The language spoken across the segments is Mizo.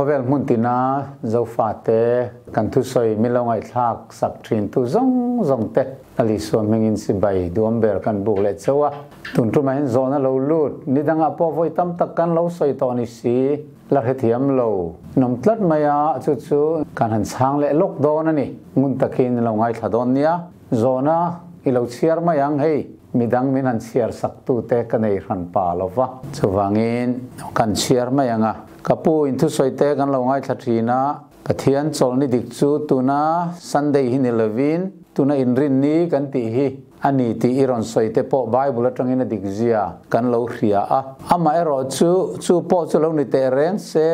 Khawvel hmun tina Zofate kan thusawi min lo ngaihthlak sak thintu zawng zawng te Lal Isua hmingin chibai duam ber kan buk leh chauh a. Tun tumah hian zawhna lo lut, nidangah pawh vawi tam tak kan lo sawi tawh ni si, la hrethiam lo nawm tlat mai a, chu chu kan han chhang leh lawk dawn a ni. Ngun takin lo ngaithla dawn nia. Zawhna i lo chhiar mai ang hei, midang min han chhiar sak tute ka nei hran pa lo va. Chuvangin kan chhiar mai ang a, ka pu in thusawi te kan lo ngaithla thin a, Pathian chawlhni dik chu tuna Sunday hi ni lovin tuna inrinni kan tih hi a ni tih i rawn sawi te pawh Bible atangin a dik zia kan lo hria a. Amaherawh chu, chu pawh chu lo ni teh reng se,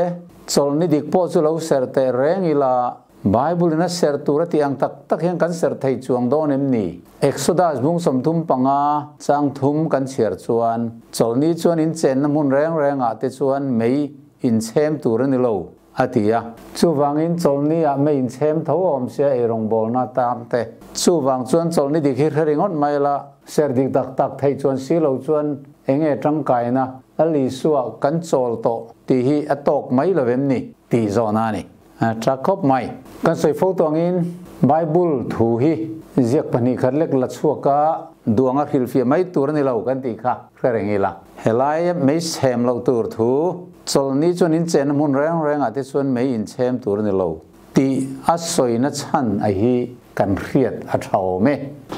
chawlhni dik pawh chu lo serh teh reng ila, Bible in a serh tur a tih ang tak tak hian kan serh thei chuang dawn em ni? Exodus bung 35 chang thum kan chhiar chuan, chawlhni chuan in chenna hmun reng rengah te chuan mei inchhem tur a ni lo, a ti a. Chuvangin chawlhni ah mei inchhem tho awm sia eirawngbawlna tan te. Chuvang chuan chawlhni dik hi hre ringawt mai la, serh dik tak tak theih chuan si lo chuan enge tangkaina Lal Isua kan chawl tawh tih hi a tawk mai lo em ni? tih zawhna a ni. A tha khawp mai. Kan sawi fo tawh angin Bible thu hi ziak 2 khat lek la chhuak a, duang a hrilhfiah mai tur a ni lo kan tih kha hre reng ila. Helai mei chhem loh tur thu, chawlhni chuan in chenna hmun reng rengah te chuan mei inchhem tur a ni lo tih a sawina chhan a hi kan hriat a tha awm e.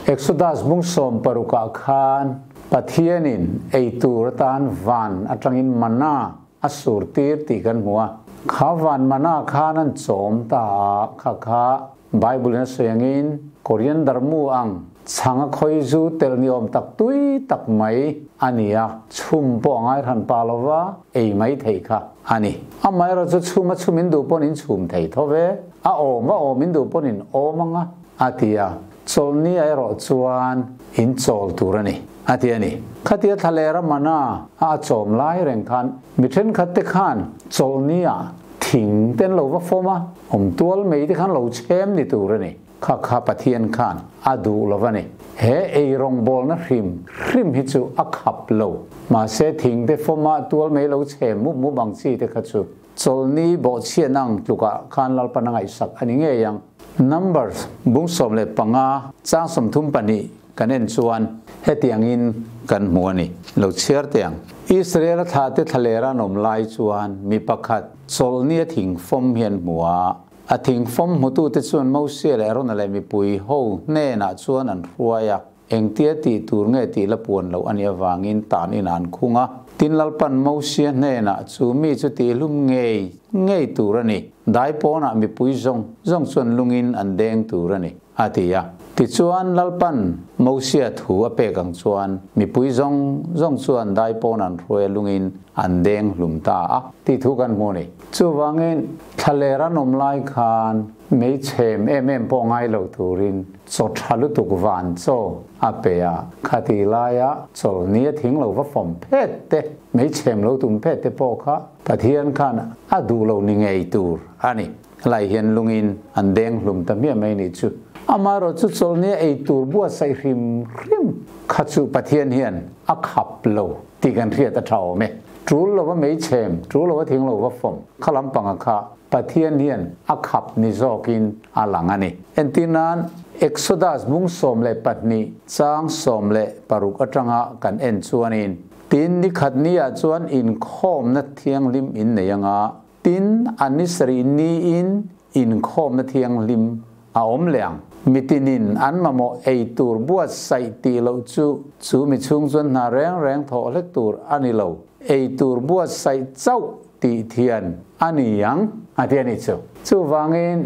Exodus bung 16 ah khan Pathianin ei tur atan van atangin manna a sur tir tih kan hmu a. Kha van mana khan an chawm ta a, kha kha Bible in a sawi angin coriander mu ang chhang a khawi zu telh ni awm tak tui tak mai a ni a, chhum pawh a ngai hran pa lova ei mai thei kha a ni. Amaherawhchu chhum a chhum in duh pawn in chhum thei tho ve, a awm a awm in duh pawn in awm ang a, a ti a. Chawlhni ah erawh chuan in chawl tur a ni, a ti a ni. Khatia thlalera mana a a chawm lai reng khan mi thenkhat te khan chawlhni ah thing te an lo va fawm a, awm tual mai te khan lo chhem ni tur a ni. Kha kha Pathian khan a duh lo va ni. He eirawngbawlna hrim hrim hi chu a khap lo. Mahse thing te fawm a tual mai lo chhem mup mup ang chi te kha chu chawlhni bawhchhiatna ang tlukah khan Lalpan a ngaihsak a ni ngei ang. Numbers bung 15 chang 32 kan en chuan hetiangin kan hmu a ni. Lo chhiar teh ang. Israel-a thlahte thlalera an awm lai chuan mi pakhat chawlhni a thing fawm hi an hmu a. A thing fawm hmutute chuan Mosia leh Arona leh mipui ho hnenah chuan an hruai a. Engtia tih tur nge tih la puan loh a nih avangin tan inah an khung a. Tin Lalpan Mosia hnenah chu mi chu tihhlum ngei ngei tur a ni. Dai pawnah mipui zawng zawng chuan lungin an deng tur a ni, a ti a. Tichuan Lalpan Mosia thu a pek ang chuan mipui zawng zawng chuan dai pawn an hruai a lungin an deng hlum ta a tih thu kan hmu a ni. Chuvangin thlaler an awm lai khan mei chhem em em pawh ngai lo turin chaw tha lutuk van chaw a pe a, khati laia chawlhni a thing lo va fawm phet te, mei chhem lo tum phet te pawh kha Pathian khan a duh lo ni ngei tur a ni. Lai hian lungin an deng hlum ta hmiah mai nih chu. Amaherawh chu chawlhni a ei tur buatsaih hrim hrim kha chu Pathian hian a khap lo tih kan hriat a tha awm e. Tul lova mei chhem, tul lova thing lo va fawm kha lampanga kha Pathian hian a khap ni zawkin a lang a ni. Entir nan, Exodus bung 12 chang 16 atanga kan en chuanin, Tin, ni khat niah chuan inkhawmna thianghlim in nei anga, tin, a ni sarih niin inkhawmna thianghlim a awm leh ang. Mitinin an mamawh ei tur buatsaih tih loh chu, chu mi chhung chuan hna reng reng thawh hlek tur a ni lo. Ei tur buatsaih chauh tih thian a ni ang, a ti a nih chu. Chuvangin,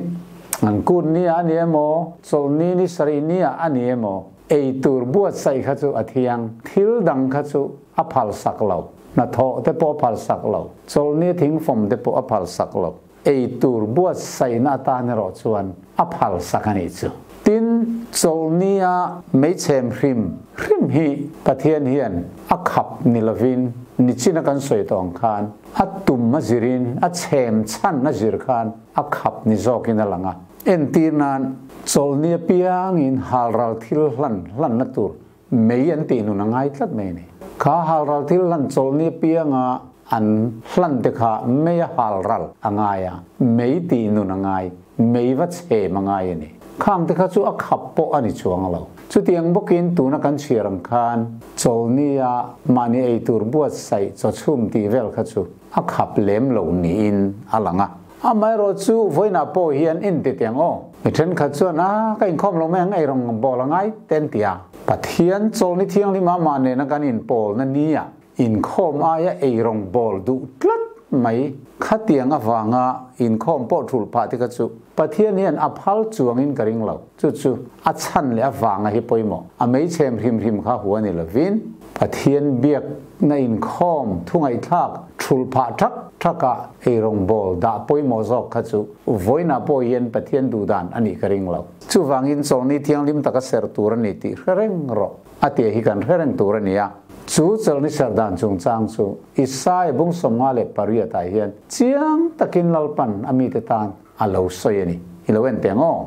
an kut nia a ni emaw, chawlhni ni sarih nia a ni emaw, ei tur buatsaih kha chu a thiang, thil dang kha chu a phalsak lo, hnathawh te pawh a phalsak lo, chawlhni thingfawm te pawh a phalsak lo. Ei tur buatsaihna atan erawh chuan a phalsak a nih chu. Tin, chawlhnia meichhem hrim hrim hi Pathian hian a khap ni lovin nichina kan sawi tawh ang khan a tum a zirin a chhem chhan a zir khan a khap ni zawkin a lang a. Entir nan, chawlhni apiangin halral thil hlan hlanna tur mei an tih nun a ngai tlat mai a ni. Kha halral thil hlan chawlhni apianga. an hlan te kha meia hal ral a ngai a, mei tih nun a ngai, mei va chhem a ngai a ni. Khang te kha chu a khap pawh a ni chuang lo. Chutiang bawkin tuna kan chhiar ang khan chawlnia mahni ei tur buatsaih chawchhum tih vel kha chu a khap lem lo niin a lang a. Amaherawh chu vawiinah pawh hian inti teh ang aw. Mi thenkhat chuan, A, ka inkhawm lo mai ang, ei rawng bawl a ngai te an ti a. Pathian chawlni thianghlim amah nena kan inpawlna nia inkhawm aia ei rawng bawl duh tlat mai khatiang avanga inkhawm pawh thulh phah te kha chu Pathian hian a phal chuangin ka ring lo. Chu chu a chhan leh avanga hi pawimawh. A meichhem hrim hrim kha hua ni lovin Pathian biakna inkhawm thu ngaihthlak thulh phah thak thaka eirawngbawl dah pawimawh zawk kha chu vawiinah pawh hian Pathian duhdan a nih ka ring lo. Chuvangin chawlhni thianghlim taka serh tur a ni tih hre reng rawh a tia hi kan hre reng tur a ni a. Chu chawlhni serh dan chungchang chu Isaiah bung 58 ah hian chiang takin Lalpan a mite tan a lo sawi a ni. I lo en teh ang aw.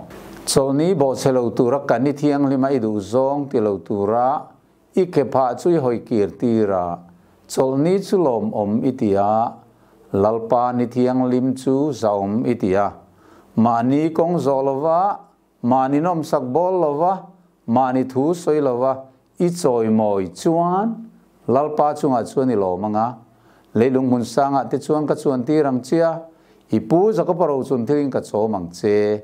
Chawlhni bawhchhe lo tura kan i thianghlim a i duh zawng ti lo tura i ke phah chu i hawi kir tir a, chawlhni chu lawmawm i ti a, Lalpa ni thianghlim chu zahawm i ti a. Mahni kawng zawh lova, mahni nawmsak bawl lova, mahni thu sawi lova i chawimawi chuan Lalpa chungah chuan i lawm ang a, leilung hmun sangah te chuan ka chuan tir ang che a, i pu Jakoba rochun thilin ka chawm ang che.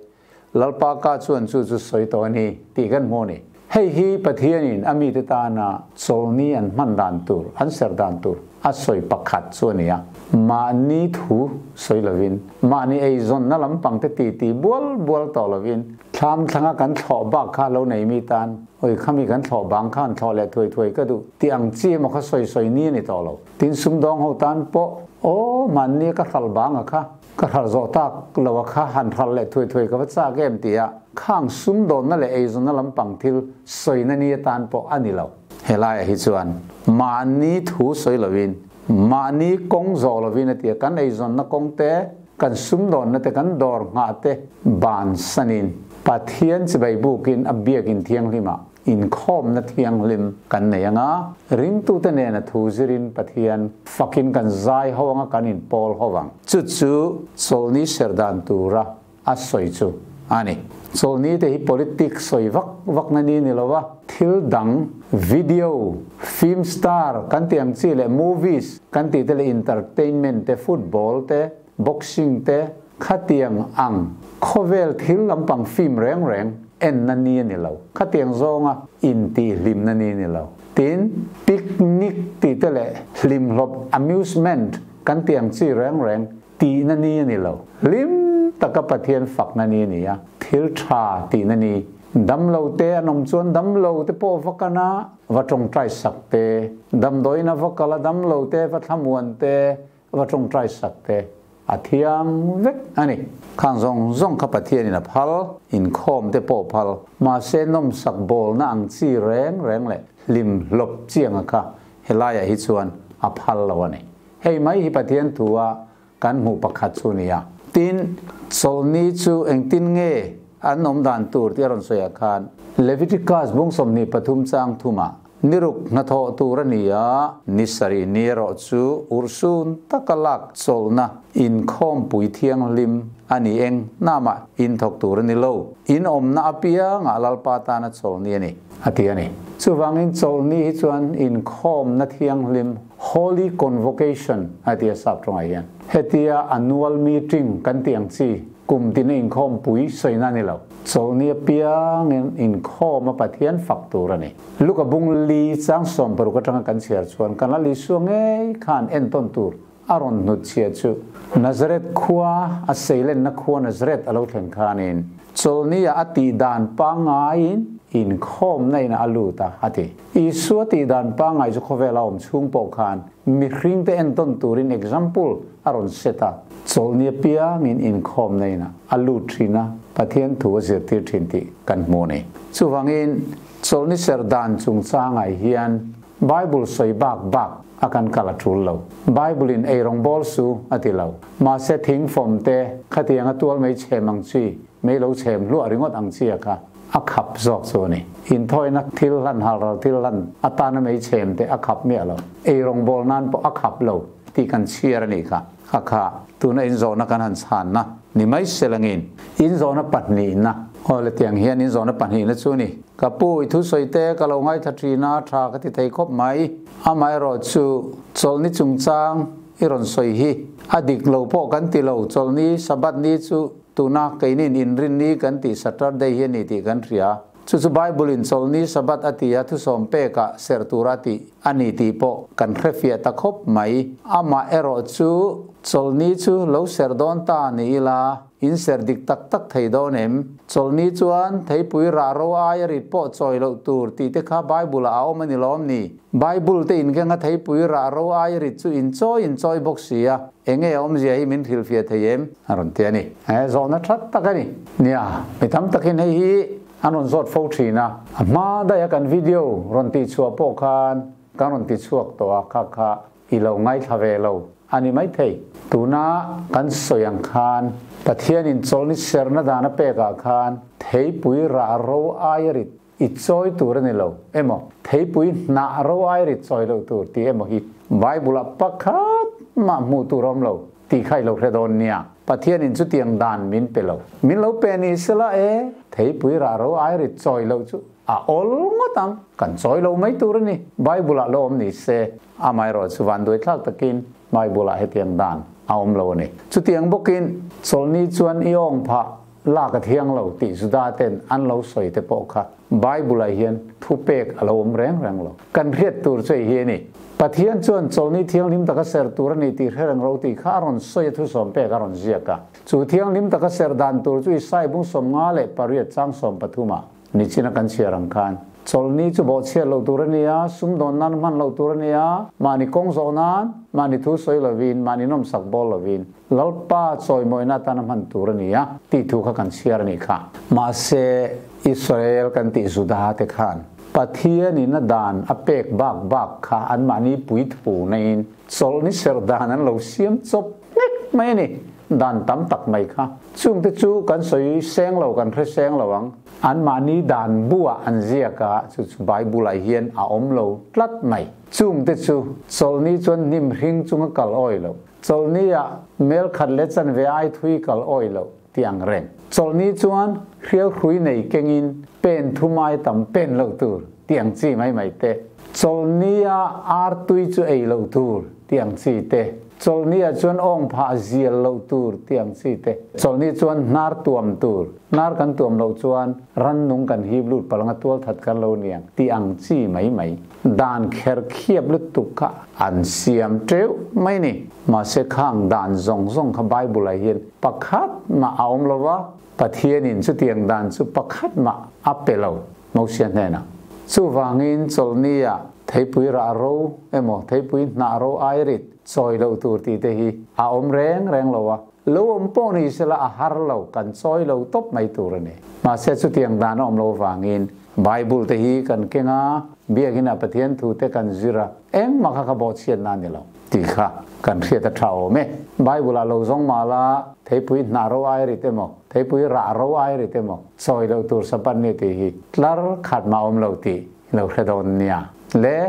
Lalpa ka chuan chu chu sawi tawh a ni tih kan hmu a ni. Hei hi Pathianin a mite tana chawlni an hman dan tur, an serh dan tur a sawi pakhat chu a ni a. Mahni thu sawi lovin, mahni eizawnna lampangte titi bual bual tawh lovin, thlam thlanga kan thlawh bak kha lo nei mi tan, Oi khami kan thlawh bang khan thlawh leh thuai thuai ka duh tih ang chi emaw kha sawi sawi ni a ni tawh lo. Tin sumdawng ho tan pawh, Aw, mahni ka hral bang a kha, ka hral zawh tak lo a kha han hral leh thuai thuai ka va chak em tih a khang sumdawnna leh eizawnna lampang thil sawina ni atan pawh a ni lo. Helaiah hi chuan mahni thu sawi lovin, mahni kawng zawh lovin a ti a, kan eizawnna kawng te, kan sumdawnna te, kan dawr nghah te bansanin Pathian chibai bukin a biakin thianghlimah Inkhawmna thianghlim kan nei ang a, ringtute nena thu zirin Pathian fakin kan zai ho ang a, kan inpawl ho ang. Chu chu chawlhni ser dan tura a sawi chu a ni. Chawlhni te hi politics sawi vak vakna ni ni lo a, thil dang, video, film star kan tih ang chi leh movies kan tih te leh entertainment te, football te, boxing te, Khatiang ang khawvel thil lampang film reng reng enna ni a ni lo. Khatiang zawnga intihhlimna ni a ni lo. Tin, picnic tih te leh hlimhlawp, amusement, kan tih ang chi reng reng tihna ni a ni lo. Hlim taka Pathian fakna ni a ni a, thil tha tihna ni. Damlo te an awm chuan damlo te pawh va kan a, va tawngtai sak te, damdawiin a va kal a, damlo te va thlamuan te, Va tawngtai sak te a thiang vek a ni. Khang zawng zawng kha Pathianin a phal, inkhawm te pawh phal, mahse nawmsak bawlna ang chi reng reng leh hlim hlawp chianga kha helaiah hi chuan a phal lo a ni. Hei mai hi Pathian thu a kan hmuh pakhat chu a ni a. Tin, chawlhni chu engtin nge an awm dan tur tih a rawn sawi ah khan Leviticus bung 23 chang thumah Niruk hnathawh tur a ni a, ni sarih ni erawh chu urhsun taka lak chawlhna inkhawmpui thianghlim a ni eng hnamah inthawk tur a ni lo, in awmna apiangah Lalpa tana chawlhni a ni, a ti a ni. Chuvangin chawlhni hi chuan inkhawmna thianghlim, Holy Convocation, a ti a sap tawngah hian. Hetia annual meeting kan tih ang chi kum tina inkhawmpui sawina a ni lo. Chawlhni apiangin inkhawm a Pathian fak tur a ni. Luka bung li chang 60 atanga kan chhiar chuan kan la Isua ngei khan entawn tur a rawn hnut chhia chu Nazareth khua a seilenna khua Nazareth a lo thlen khanin chawlhnia a tih dan pangaiin inkhawmna inah a lut a, a ti. Isua tih dan pangai chu khawvela awm chhung pawh khan mihringte entawn turin example a rawn set a, chawlhni apiangin inkhawmna inah a lut thin a, Pathian thu a zirtir thin tih kan hmu a ni. Chuvangin, chawlhni ser dan chungchangah hian Bible sawi bak bak a kan kal a tul lo. Bible-in ei rawng bawl su a ti lo. Mahse thingfawm te khatiang a tual mei chhem ang chi, mei lo chhem hluah ringawt ang chi a kha a khap zawk chu a ni. Inthawina thil hlan, halral thil hlan atana mei chhem te a khap miah lo. Ei rawng bawl nan pawh a khap lo. tih kan chhiar a nih kha. Kha kha tuna inzawhna kan han chhanna ni mai selangin inzawhna pahnihna aw le tiang hian inzawhna pahnihna chu ni. Ka pu i thusawi te ka lo ngaithla thin a, tha ka ti thei khawp mai. Amaherawhchu chawlhni chungchang i rawn sawi hi a dik lo pawh kan ti lo. Chawlhni, Sabbath ni chu tuna keinin inrinni kan tih Saturday hi a ni tih kan hria. Chu chu Bible in chawlhni Sabbath a ti a, thusawm pekah serh tura tih a ni tih pawh kan hrefiah ta khawp mai. Amah erawh chu chawlhni chu lo serh dawn ta ni ila, in serh dik tak tak thei dawn em? Chawlhni chuan theipui rah ro aia rit pawh chawi loh tur tih te kha Bible ah a awm a ni lawm ni? Bible te inkenga theipui rah ro aia rit chu inchawi inchawi bawk si a, enge a awmzia hi min hrilhfiah thei em? A rawn ti a ni. He zawhna that tak a ni. Nia, mi tam takin hei hi an rawn zawt fo thin a. A hma daiha kan video rawn tihchhuah pawh khan kan rawn tichhuak tawh a, kha kha i lo ngaithla ve lo a ni maithei. Tuna kan sawi ang khan Pathianin chawlhni serhna dan a pekah khan theipui rah ro aia rit i chawi tur a ni lo emaw, theipui hnah ro aia rit chawi loh tur tih emaw hi Bible-ah pakhat mah hmuh tur a awm lo tih kha i lo hre dawn nia. Pathianin chutiang dan min pe lo. Min lo pe ni sela e, theipui rah ro aia rit chawi loh chu a awl ngawt ang. Kan chawi lo mai tur a ni. Bible-ah lo awm ni se, amaherawh chu vanduai thlak takin Bible-ah hetiang dan a awm lo a ni. Chutiang bawkin chawlhni chuan i awng phah lak a thiang lo tih Juda ten an lo sawi te pawh kha Bible-ah hian thupek a lo awm reng reng lo. Kan hriat tur chu hei hi a ni. Pathian chuan chawlhni thianghlim taka ser tur a ni tih hre reng ro tih kha a rawn sawi a thusawm pek a rawn ziak a. Chu thianghlim taka ser dan tur chu Isai bung 58 chang 13 ah Nichina kan chhiar ang khan chawlhni chu bawhchhiat loh tur a ni a, sumdawn nan hman loh tur a ni a, mahni kawng zawh nan, mahni thu sawi lovin, mahni nawmsak bawl lovin Lalpa chawimawina atana hman tur a ni a tih thu kha kan chhiar a nih kha. Mahse, Israel kan tih Juda te khan Pathianin a dan a pek bak bak kha anmahni puithu naiin chawlhni serh dan an lo siam chawp nek mai a ni. Dan tam tak mai kha. Chungte chu kan sawi seng lo, kan hre seng lo ang. Anmahni dan buah an ziak a, chu chu Bible-ah hian a awm lo tlat mai. Chungte chu chawlhni chuan hnim hring chunga kal awi lo, chawlhni-ah mel khat leh chanve ai thui kal awi lo tih ang reng. Chawlhni chuan hrial hrui nei kengin pen thum ai tam pen loh tur tih ang chi mai mai te. Chawlhni-ah ar tui chu ei loh tur tih ang chi te. Chawlhni ah chuan awng phah zial loh tur tih ang chi te. Chawlhni chuan hnar tuam tur, hnar kan tuam loh chuan rannung kan hip lut palh anga tual that kan lo niang tih ang chi mai mai. Dan kher khiap lutuk kha an siam teuh mai ni. Mahse khang dan zawng zawng kha Bible ah hian pakhat mah a awm lo va, Pathianin chutiang dan chu pakhat mah a pe lo Mosia hnenah. Chuvangin chawlhni ah theipui rah ro emaw theipui hnah ro ai rit chawi loh tur tih te hi a awm reng reng lo a, lo awm pawh ni sela a har lo, kan chawi lo tawp mai tur a ni. Mahse chutiang dan a awm lo vangin Bible te hi kan keng a, Biakinn ah Pathian thu te kan zir a, engmah kha ka bawhchhiatna a ni lo tih kha kan hriat a tha awm e. Bible ah lo zawng mah la theipui hnah ro ai rit emaw, theipui rah ro ai rit emaw chawi loh tur Sabbath ni tih hi tlar khat mah awm lo tih lo hre dawn nia. Le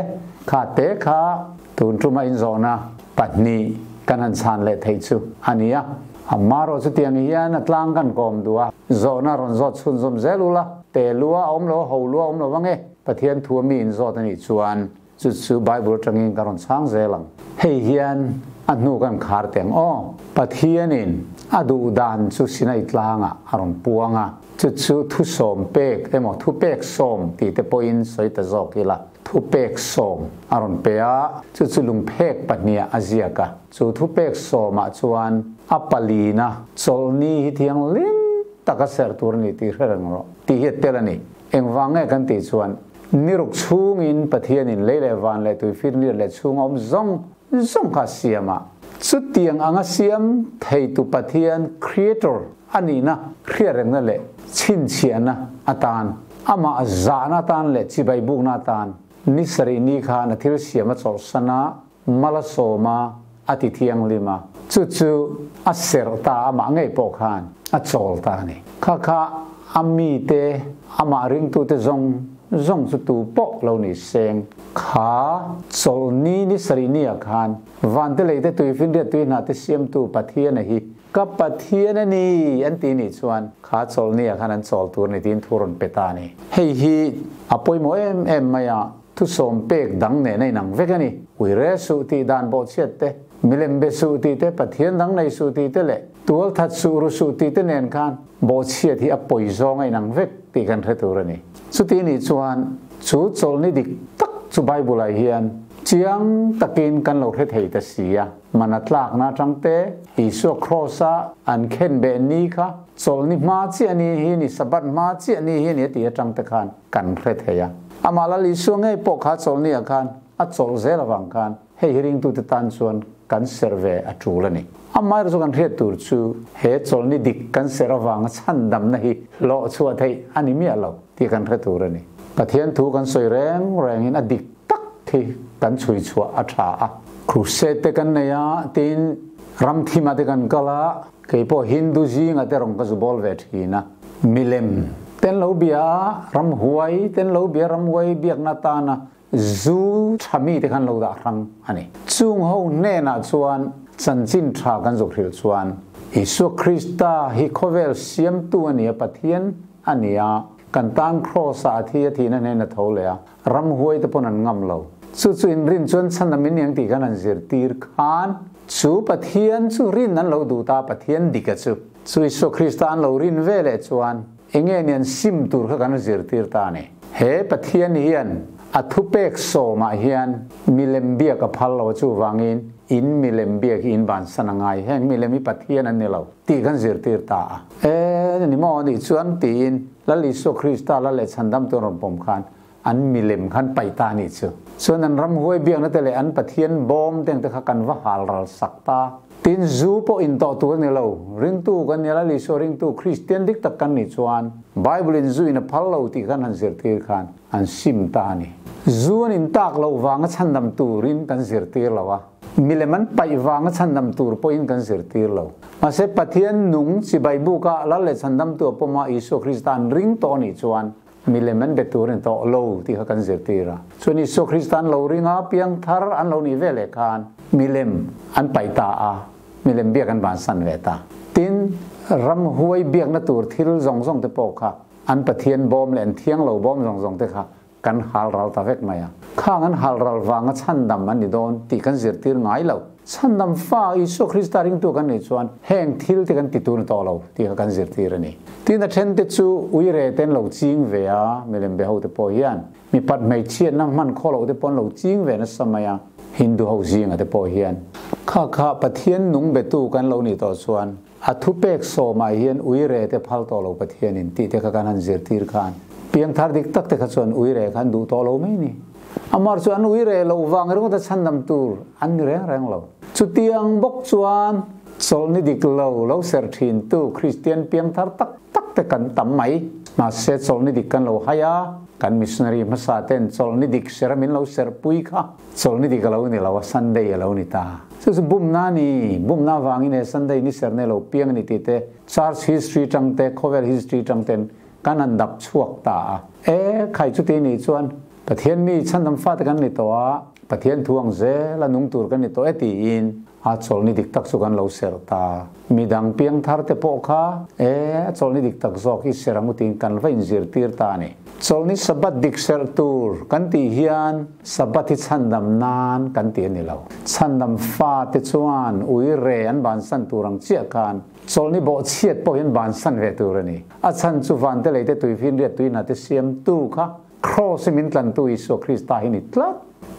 kha te kha tun tuma inzawhna pahnih kan han chhan leh theih chu a ni a. Amaherawh chutiang hian a tlang kan kawm duh a, zawhna rawn zawt chhunzawm zel ula, te lua a awm lo, ho lua a awm lo ang e. Pathian thu a mi inzawt a nih chuan chu chu Bible atangin ka rawn chhang zel ang. Hei hian a hnu kan khar teng aw. Pathianin a duh dan chu Sinai tlangah a rawn puang a, chu chu thusawm pek emaw thupek sawm tih te pawhin sawi ta zawk ila, thupek sawm a rawn pe a, chu chu lungphek pahniah a ziak a. Chu thupek sawmah chuan a palina chawlhni hi thianghlim taka serh tur a ni tih hre reng rawh tih hi a tel a ni. Engvang nge kan tih chuan niruk chhungin Pathianin lei leh van leh tuifinriat leh chhunga awm zawng zawng kha a siam a. Chutiang anga siam theitu Pathian, Creator, a nihna hriatrengna leh chhinchhiahna atan, amah zahna atan leh chibai bukna atan ni sarih ni khan a thil siam a chawlhsan a, mal a sawm a, a ti thianghlim a. Chu chu a serh ta, amah ngei pawh khan a chawl ta a ni. Kha kha a mite, amah ringtute zawng. zawng chu tu pawh lo ni seng. Kha chawlhni ni sarih ni ah khan vante lei te tuifinriat tui hna te siamtu Pathian a hi ka Pathian a ni an ti nih chuan kha chawlhni ah khan an chawl tur a ni tiin thu rawn pe ta a ni. Hei hi a pawimawh em em mai a, thusawm pek dang nen a inang vek a ni. Uire suh tih dan bawhchhiat te, milem be suh tih te, Pathian dang nei suh tih te leh tual that suh ru suh tih te nen khan bawhchhiat hi a pawi zawng a inang vek tih kan hre tur a ni. Chuti nih chuan chu chawlhni dik tak chu Bible-ah hian chiang takin kan lo hre thei ta si a, mana tlakna atang te, Isua Kraws-a an khenbeh ni kha chawlhni hma chiah ni hi ni, Sabbath hma chiah ni hi ni a tih atang te khan kan hre thei a. Amah Lal Isua ngei pawh kha chawlhni-ah khan a chawlh zel avang khan Hei hi ringtute tan chuan kan serh ve a tul a ni. Amaherawhchu chu kan hriat tur chu he chawlhni dik kan serh avanga chhandamna hi hlawh chhuah theih a ni miah lo tih kan hre tur a ni. Pathian thu kan sawi reng rengin a dik tak hi kan chhui chhuah a tha a. Crusade te kan nei a, tin ramthima te kan kal a, kei pawh Hindu zinga te rawn ka zu bawl ve thin a. Milem ten lo bia a, ramhuai ten lo bia ramhuai biakna tana Zu tha mite khan lo dah hrang a ni. Chung ho hnenah chuan chanchin tha kan zuk hrilh chuan Isua Krista hi khawvel siamtu a ni a, Pathian a ni a, kan tan Kraws-ah a thi a thihna hnen a tho leh a, ramhuai te pawn an ngam lo. Chu chu inrin chuan chhan a min eng tih khan an zirtir khan chu Pathian chu rin an lo duh ta, Pathian dika chu. Chu Isua Krista an lo rin ve leh chuan Enge nian sim tur kha kan zirtir ta a ni. He Pathian hian a thupek sawmah hian milem biak a phal lo a chuvangin in milem biak hi in bansan a ngai. Heng milem hi Pathian an ni lo tih kan zirtir ta a. E ni maw nih chuan tiin Lal Isua Krista la leh chhandam tur rawn pawm khan an milem khan paih ta a nih chu. Chuan an ramhuai biakna te leh an Pathian bawm te ang te kha kan va hal ral sak ta. Tin, zu pawh intawh tur a ni lo. Ringtu kan nia, Lal Isua ringtu Kristian dik tak kan nih chuan Bible in zu in a phal lo tih khan han zirtir khan an sim ta a ni. Zu an intak loh vanga chhandam turin kan zirtir lo a, milem an paih vanga chhandam tur pawhin kan zirtir lo. Mahse, Pathian nung chibai buka Lal leh chhandamtu a pawma Isua Krista an ring tawh a nih chuan Milem an be tur in tawh lo tih kha kan zirtir a. Chuan Isua Krista an lo ring a, piangthar an lo nih ve leh khan milem an paih ta a, milem biak an vansan ve ta. Tin, ramhuai biakna tur thil zawng zawng te pawh kha an Pathian bawm leh an thiang lo bawm zawng zawng te kha kan hal ral ta vek mai a. Khang an hal ral vanga chhandam an ni dawn tih kan zirtir ngai lo. Chhandam fa Isua Krista ringtu kan nih chuan heng thil te kan ti tur tawh lo tih kha kan zirtir a ni. Tin a then te chu uire ten lo ching ve a, milem be ho te pawh hian mipat hmeichhiatna hman khaw loh te pawh an lo ching ve nasa mai a, Hindu ho zinga te pawh hian kha kha Pathian nung betu kan lo nih tawh chuan a thupek sawmah hian uire te phal tawh lo Pathianin tih te kha kan han zirtir khan piangthar dik tak te kha chuan uire kha an duh tawh lo mai ni. Amar chu an ui reh loh vang ringawt a chhandam tur an ni reng reng lo. Chutiang bawk chuan chawlhni dik lo lo ser thin tu Kristian piangthar tak tak te kan tam mai. Mahse chawlhni dik kan lo hai a, kan missionary hmasa ten chawlhni dik ser a min lo ser pui kha chawlhni dik a lo ni lo a, Sunday a lo ni ta. Chu chu bumna a ni, bumna avangin he Sunday ni ser nei lo piang a ni tih te Church history tang te khawvel history tang ten kan han dap chhuak ta a. E, khai chuti nih chuan Pathian mi chhandam fate kan ni tawh a, Pathian thu ang zel a nung tur kan ni tawh e tiin a chawlhni dik tak chu kan lo serh ta. Midang piangthar te pawh kha e, a chawlhni dik tak zawk i serh ang u tiin kan va inzirtir ta a ni. Chawlhni Sabbath dik serh tur kan tih hian Sabbath hi chhandam nan kan ti a ni lo. Chhandam fate chuan ui re an bansan tur ang chiah khan Chawlhni bawhchhiat pawh hian bansan ve tur a ni. A chhan chu vante leite tuifinriat tuihna te siamtu kha Kraws i min tlantu Isua Krista hi ni tlat.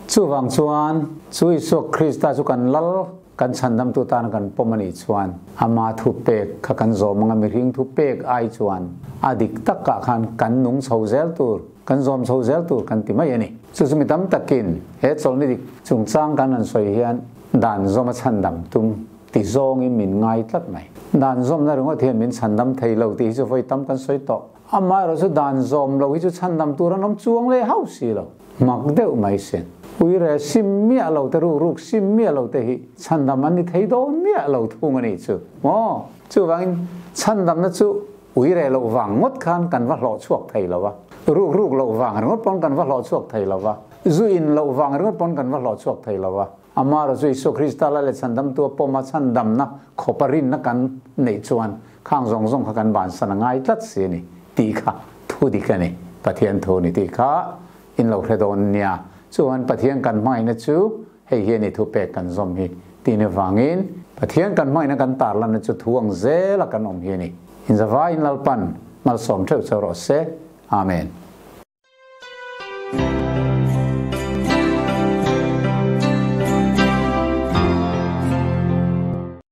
Chuvang chuan chu Isua Krista chu kan lal, kan chhandamtu tana kan pawm a nih chuan ama thu pek kha kan zawm anga mihring thu pek ai chuan a dik takah khan kan nung chho zel tur, kan zawm chho zel tur kan ti mai a ni. Chu chu mi tam takin he chawlhni dik chungchang kan han sawi hian dan zawm a chhandam tum Ti zawngin min ngai tlat mai. Dan zawmna ringawt hian min chhandam thei lo tih hi chu vawi tam kan sawi tawh. Amaherawh chu dan zawm lo hi chu chhandam tur an awm chuang leh hauh si lo. Mak deuh mai sin. Uire sim miah lo te ruk ruk sim miah lo te hi chhandam an ni thei dawn miah lo thung a nih chu. Maw? Chuvangin chhandamna chu uire loh vang ngawt khan kan va hlawh chhuak thei lo a. Ruk ruk loh vang ringawt pawn kan va hlawh chhuak thei lo va, zu in loh vang ringawt pawn kan va hlawh chhuak thei lo va. Amaherawhchu chu Isua Krista la leh chhandamtu a pawm a, chhandamna khawpa rinna kan neih chuan khang zawng zawng kha kan bansan a ngai tlat si a ni tih kha thu dik a ni. Pathian thu a ni tih kha in lo hre dawn nia. Chuan Pathian kan hmangaihna chu hei hi a ni thupek kan zawm hi tih ni vangin Pathian kan hmangaihna kan tarlanna chu thu ang zela kan awm hi a ni. Inzavaiin Lalpan malsawm theuh cheu rawh se. Amen.